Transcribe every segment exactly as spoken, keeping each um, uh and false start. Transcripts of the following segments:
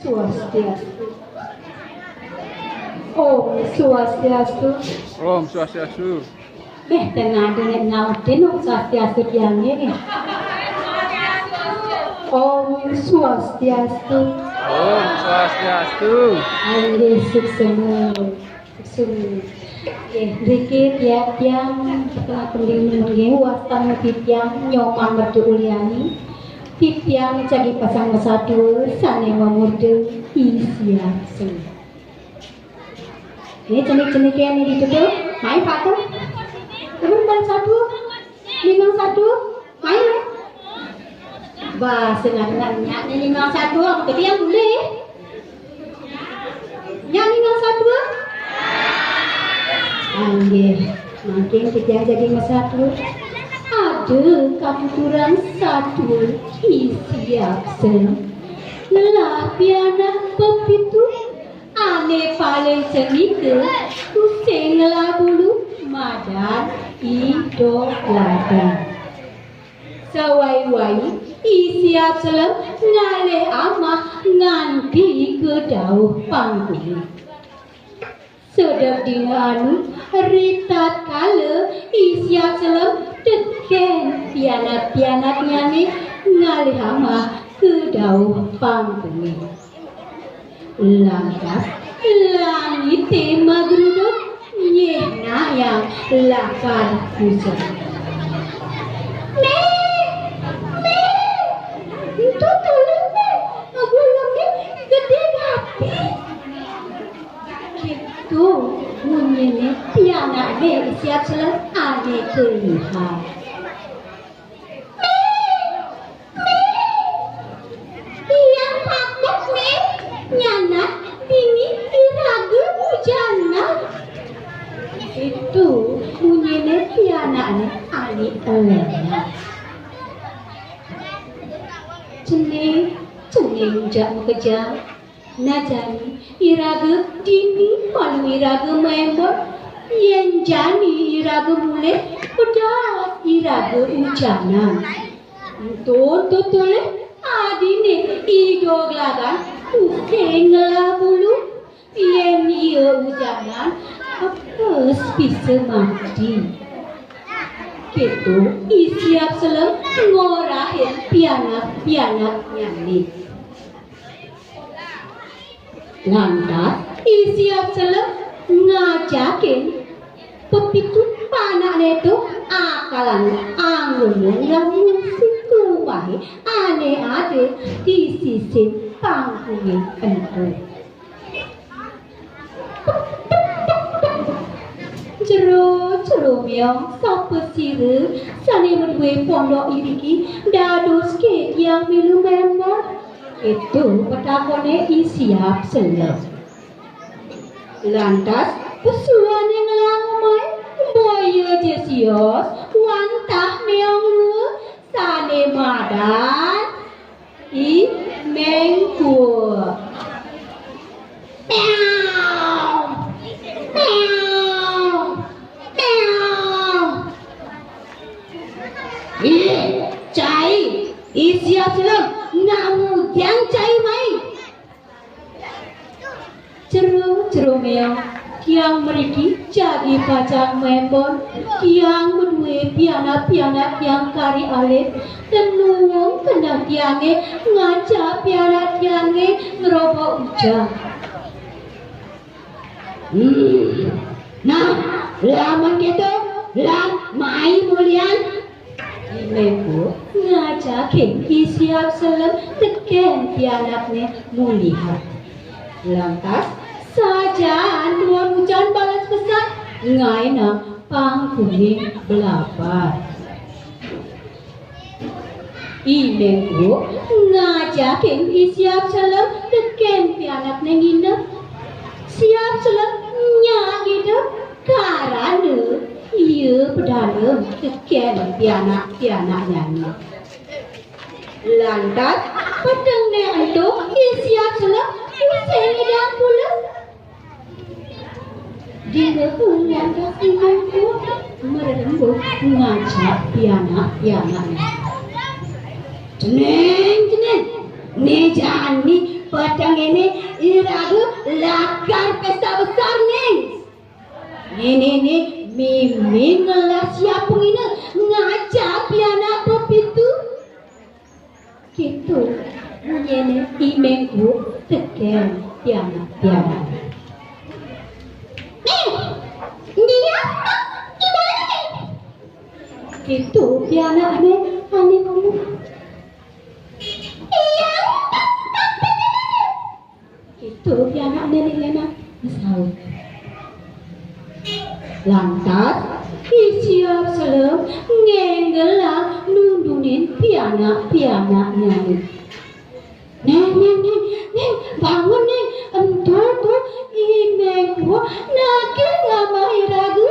Swastiastu. Om Swastiastu. Om Swastiastu. Béh, ten ada nak nyautin Om Swastiastu tiangé. Om Swastiastu. Om Swastiastu. Inggih, suksma. Suksma. Nggih, mriki tiang, tiang petengah pending nggih, wastan titiang Nyoman Mertu Uliani. Titiang jagi pasang masatua sané mamurda I Siap Selem. Nggih, cenik-ceniké niki ditutup. Mai, Pak, tuh. Turun bal satu. Limang satu. Mai, mai. Bah, senang nyak ni limang satu. Apa tadi yang boleh? Nyak limang satu? Anggih, mangkin kita jadi masatu. Ada katuturan satu I Siap Selem. Lelah pianak pepitu. Ané paling cenika, tusing ngelah bulu, madan I Doglagan. Sawai-wai, I Siap Selem ngalih amah nganti ka dauh pangkungé. Sedek dina anu, ritatkala I Siap Selem tekén pianak-pianaknyané ngalih amah ka dauh pangkungé. Lantas, langité magruduk, nyéhnayang lakar ujan. Mé! Mé! Ento tolih, Mé! Gulemé gedé gati. Kéto munyiné pianakné I Siap Selem ané kalihat. Mé! Mé! Tiang patut, Mé, nyanan dini iraga ujanan. Kéto munyiné pianakné ané elénan. Cening, cening jak makejang. Nah jani iraga dini malu iraga maembon, yén jani iraga mulih, pedas iraga ujanan. Ento tutulih adiné I Doglagan tusing ngelah bulu, yén ia ujanan, apes bisa mati. Kéto I Siap Selem ngorahin pianak-pianaknyané. Lantas, I Siap Selem ngajakin pepitu panakné to akalan anggona nglamun siku waé ané ada di sisin pangkungé ento. Jero, jero méong, sapa sira sané madué pondok iriki, dados ké tiang milu maembon? Kéto petakoné I Siap Selem. Lantas, pesuané ngelah amah, boya ja sios, wantah méong lua, sané madan I Méng Kuuk. Méong! Méong! Méong! Ih, cai, I Siap Selem, nak mudiang cai mai. Jero, jero méong, tiang mriki jagi pacang maembon, tiang madué pianak-pianak tiang kari alit, ten nuwun keneh tiangé ngajak pianak tiangé ngrobok ujan. Hmm. Nah, lamun kéto, lan mai mulian. I Méng Kuuk ngajakin I Siap Selem tekén pianakné mulihan. Lantas, sajan tuan ujan bales pesan, ngaénang pangkungé blabar. I Méng Kuuk ngajakin I Siap Selem tekén pianakné nginep. Siap Selem nyak ngidep, karana ia pedalem tekén pianak-pianaknyané. Lantas, petengné ento I Siap Selem tusing ngidang pules. Dina lantas I Méng Kuuk marembuh ngajak pianak-pianakné. Cening, cening, né jani Pada ngéné, iraga lakar pésta besar, Ning. Ngéné, né, mimih ngelah siap pengina, ngajak pianak pepitu. Kéto munyiné I Méng Kuuk tekén pianak-pianak. "Ning, dia, Mak, gimana, Ning?" Kéto pianakné ané ngomong. "Iya, Mak, tapi gimana?" Kéto pianakné Ning Léna masaut. Lantas, I Siap Selem ngénggelang nundunin pianak-pianaknyané. "Ning, Ning, Ning, Ning, bangun, Ning. Ento to I Méng Kuuk nagih ngamah iraga.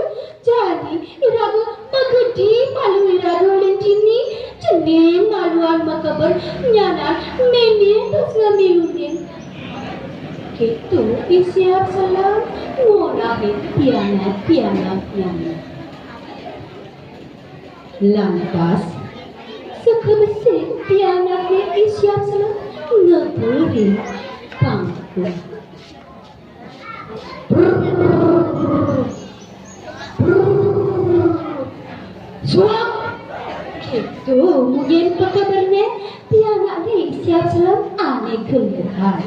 Jani iraga magedi malu iraga ulih dini. Cening maluang makeber nyanan mémé pas ngamilunin." Kéto I Siap Selem ngorahin pianak-pianaknyané. Lantas, sakabesik pianakné I Siap Selem ngeberin pangkung. Suak! Kéto munyin pakeberné, pianakné I Siap Selem ané gelegehan.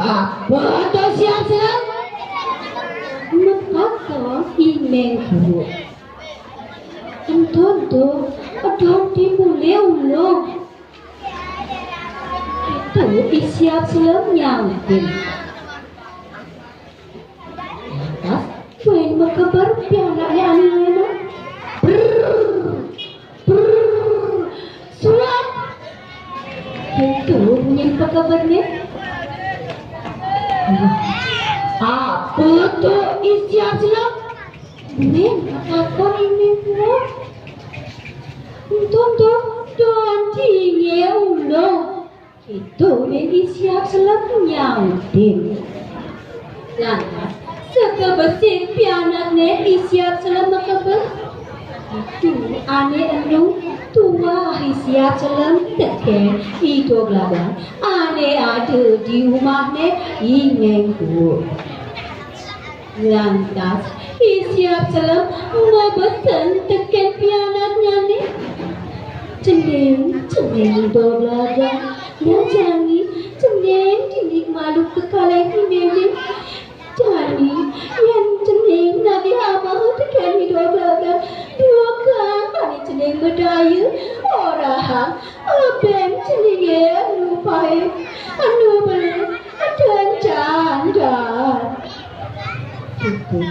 "Apa to, Siap Selem?" Matakon I Méng Kuuk. "Ento, ento, edon timbulé ulung." Kéto I Siap Selem nyautin. Lantas, buin makeber pianakné ané ngomong. Brrr, brrr, suak. Kéto munyin pakeberné. "Apa to, I Siap Selem?" Buin matakon I Méng Kuuk. "Ento, ento, don tingé ulung." Kéto buin I Siap Selem nyautin. Lantas, sakabesik pianakné I Siap Selem makeber. Ditu ané endu tuah I Siap Selem tekén I Dog Lagang ané ada di umahné I Méng Kuuk. Lantas, I Siap Selem mabesen tekén pianaknyané. "Cening, cening Dog Lagang, nah jani cening dini malu ka kalahin mémé. Jani, yén cening nagih amah tekén I Dog Lagang, duagang ané cening madaya, orahang abén ceningé anu pait, anu beli, eden jandar." Kéto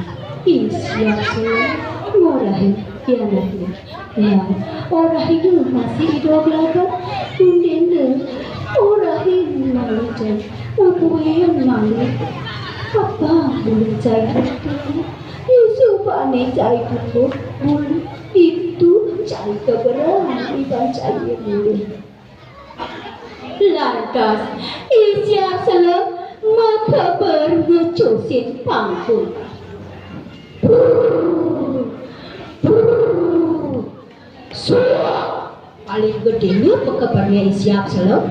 I Siap Selem ngorahin pianakné. "Nah, orahin masih I Dog Lagang, undinné orahin malu jai, ubuin malu. Apa buli jai tubuh? Isubané jai tubuh buli, ditu jai keberang iban jai buli." Lantas, I Siap Selem makeber ngecusin pangkung. Brrr, brrr, suak. Paling gedéné pakeberné I Siap Selem.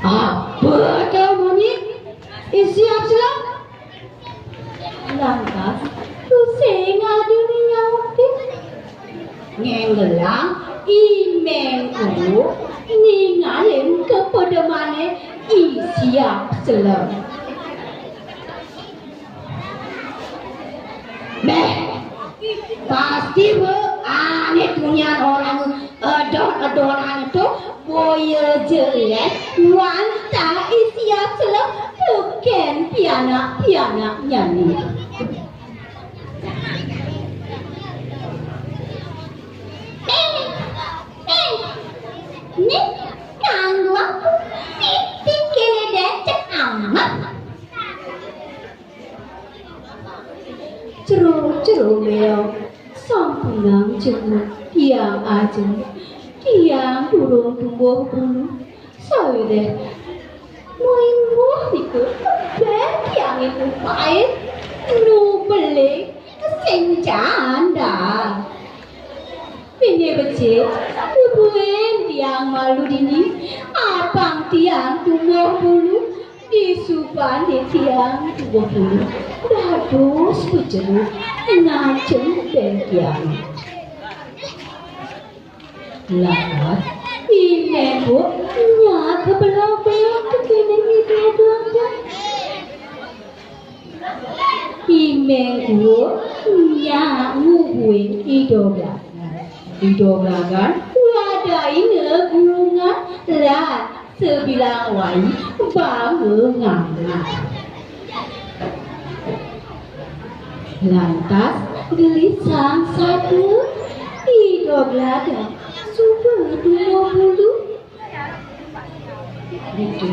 "Apa to munyin, I Siap Selem?" Lantas, tusing ada nyautin. Ngénggelang I Méng Kuuk ningalin kapedemané I Siap Selem. "Béh, pasti ba ané tunyan orang edon-edon ané to boya jelek wantah I Siap Selem tekén pianak-pianaknyané." "Ning, Ning, Ning, kanggo apa siti kéné décék amat?" "Cero-cero méong, sampunang jenguk tiang ajeng, tiang durung tumbuh bulu, sawiréh maimbuh nika tebih tiangé pait, nu beling sing jandar." Inggih becik, buin tiang malu dini, apang tiang tubuh bulu, disubané tiang tubuh bulu, dados bejeruk ngajeng bén tiang. Lantas, I Méng Kuuk nyak kebelog-belog tekéning Ida Glagan. I Méng Kuuk nyak ngubuin Ida Glagan. Ida Glagan wadaina gulungan lan sabilang wai banga ngangah. Lantas gelisang sada Ida Glagan suba tubuh bulu. Ditu,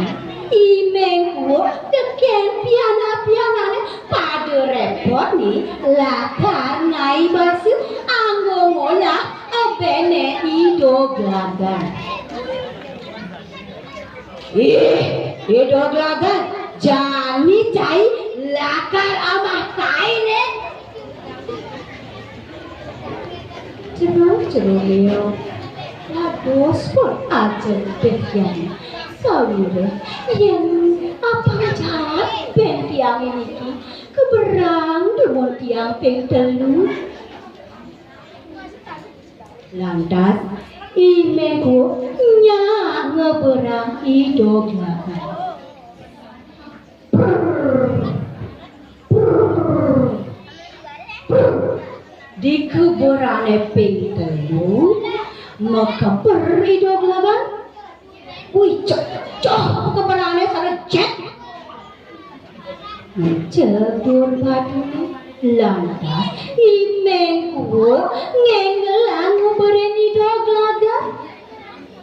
I Méng Kuuk tekén pianak-pianakné pada répot né lakar ngaé basa anggo ngolah ebénné Ida Glagan. Ih, Ida Glagan, jani cai lakar amah kain, eh. Jero-jero Léo, dados pun ajeng Dévyan. Sawireh, yén apang jahat bén tiangé niki, keberang dumun tiang ping telu. Lantas, I Méng Kuuk nyak ngeberang Ida Glagan. Dikeberané ping telu, makeber Ida Glagan. Wih, cecah keberané sareng jét. Mencek duur batuné, lantas I Méng Kuuk ngénggelang nguberin Ida Glagan.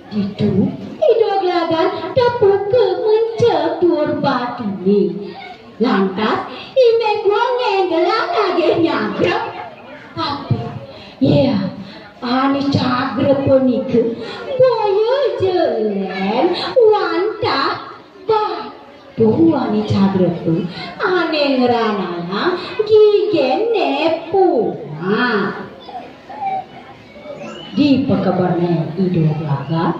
Ditu, Ida Glagan tepuka mencek duur batuné. Lantas, I Méng Kuuk ngénggelang nagih nyagrep. Tapi, ya, ané cagrep punika, boya ja lén wantah batu ané cagrep, ané ngranalang giginné punah. Di pakeberné Ida Glagan,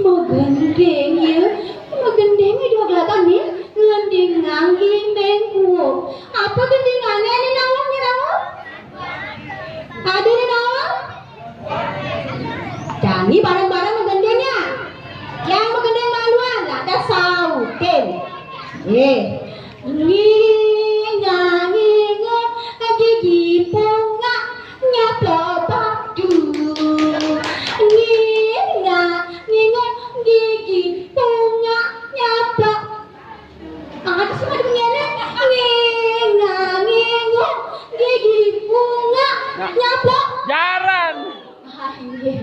magending ya, magending Ida Glagan né, ngendingang I Méng Kuuk. Apa gendingané né nawang, né nawang? Ada né nawang? Jani bareng-bareng magending ya. Yang magending maluan, lantas sautin. Eh, ngingah ngingah gigi punyak nyaplok batu. Ngingah ngingah gigi punyak nyaplok. Ada sih ada bunyinya. Ngingah ngingah gigi punyak nyaplok. Jaran. Ah, inggih.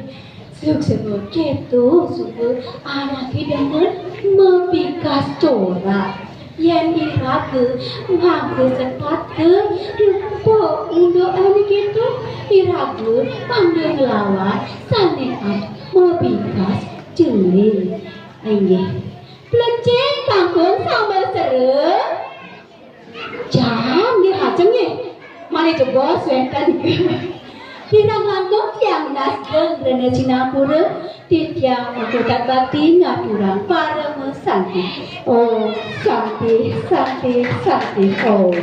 Suksma kéto, suba anaké demen mapikas corak. Yén iraga nganggo setata, empuk unduk ané kéto, iraga mangda nglawan sané mapikas celing. Inggih. Plecing kangkung sambel sera. Jam nggih, ajeng nggih. Malih jebos wénten. Kirang langkung tiang nunas geng rena cinampura, titiang makutat bakti ngaturang parama santi. Om Santi, Santi, Santi, Om.